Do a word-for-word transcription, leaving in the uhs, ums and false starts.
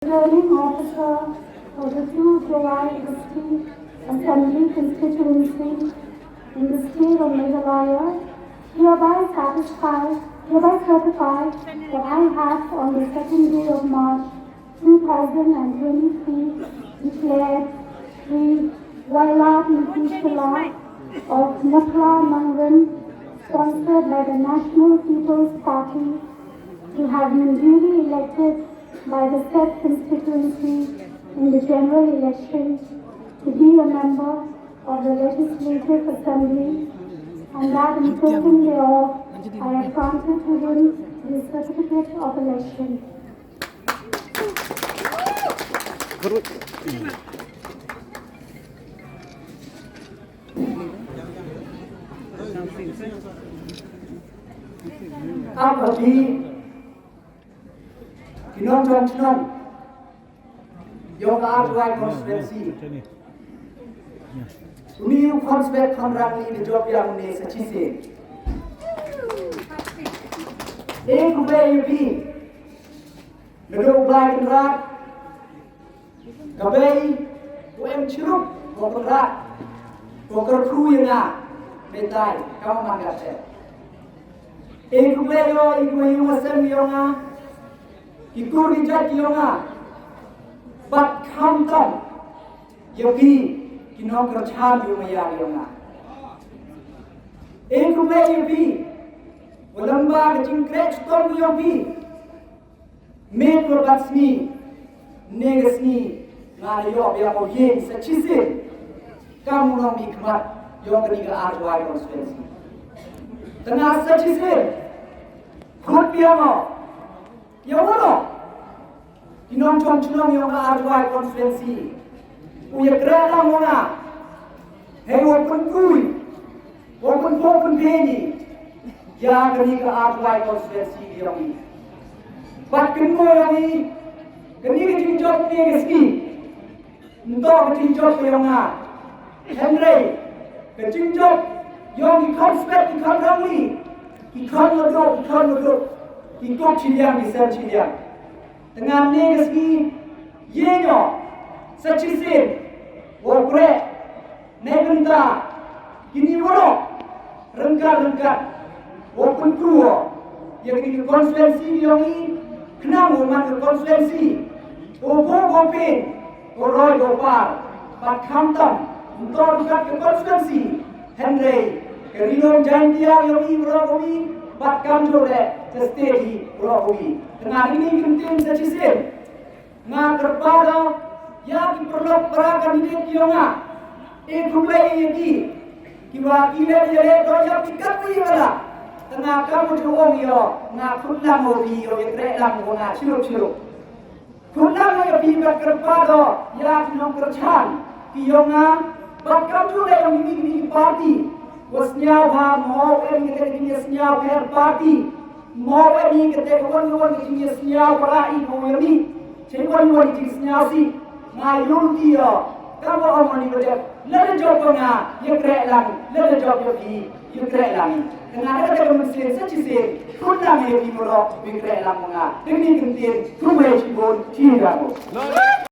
Returning officer for the two Jowai District Assembly constituency in the state of Meghalaya, hereby satisfy, hereby certify that I have, on the second day of March two thousand and twenty-three, declared the Wailadmiki Shylla of Naphla Nongrim, sponsored by the National People's Party, to have been duly elected by the said constituency in the general election to be a member of the Legislative Assembly, and that in token thereof I have granted to him the certificate of election. Ap ap hi, ki nongchong chnong yong ka R two I constituency. Uni u khonswet khonrang ni da jop ya uni sa chisien. E khublei ya phi. Nadooh u Blai Kynrad, ka bei u em chirup wa Kynrad, wa kyrkhu ya nga, bynta i kam man ka te. E khublei yoh i wa yung asem yong nga, ki kur ki jait yong nga, bad khamtam ya phi ki nongkyrchan yung maya yong nga. E khublei ya phi wa lamba ka jingkhreh chitom yong phi. Miet wa bad sngi, ne ka sngi, nga da yoh biang o yeng sa chisien, kam u nongmihkhmat yong kani ka R two I constituency. Tang nga sa chisien, khut biang o ya waroh ki nongchong chnong yong ka R two I constituency. U ya khreh lang wa nga, hei wa pynkhuid, wa pynphuh pynphieng i ya kani ka R two I constituency yong i. Bad kynmaw yong i, kani ka jingjop ne ka sngi, ymtoh ka jingjop yong nga, hynrei ka jingjop yong ki khonswet ki khonrang i, ki khon ladooh ki khon ladooh, ki kup chiliang ki sem chiliang. Tang nga ne ka sngi, yeng o sa chisien, wa khreh, neibynta kini waroh ryngkat ryngkat, wa pynkhuid ya kini ki constituency yong i, khnang wa man ka constituency, u booh u pyn, u roi u par, bad khamtam, ymtoh ryngkat ka constituency, hynrei ka Ri-loom Jaiñtia yong i waroh kawi, bad kamjooh leh ka state hi waroh kawi. Tang nga ini kyntien sa chisien, nga kyrpad o ya ki paralok para candidate yong nga, e khublei ya ki, ki wa ki leh ya leh do ya ki katwi wala. Tang nga kam u ju ong yoh, nga khut lang o phi yoh, ya khreh lang wa nga chirup chirup. Khut lang ya phi bad kyrpad o ya ki nongkyrchan ki yong nga, bad kamjooh leh yong ki, ki party wa sniaw bha, mo em ki te ki sniaw pher party, mo em ki te ka wan ka wan ki sniaw para i ko ya mi, che wan wan ki sniaw si. Nga yung ti o, kam wa ong ni wa dep, lada jop wa nga, ya khreh lang, lada jop ya phi, ya khreh lang. Tang nga da ka te ka mynsiem sa chisien, khut lang ya phi waroh, ya khreh lang wa nga. Tang ini kyntien, khublei chibun, chi ra mo.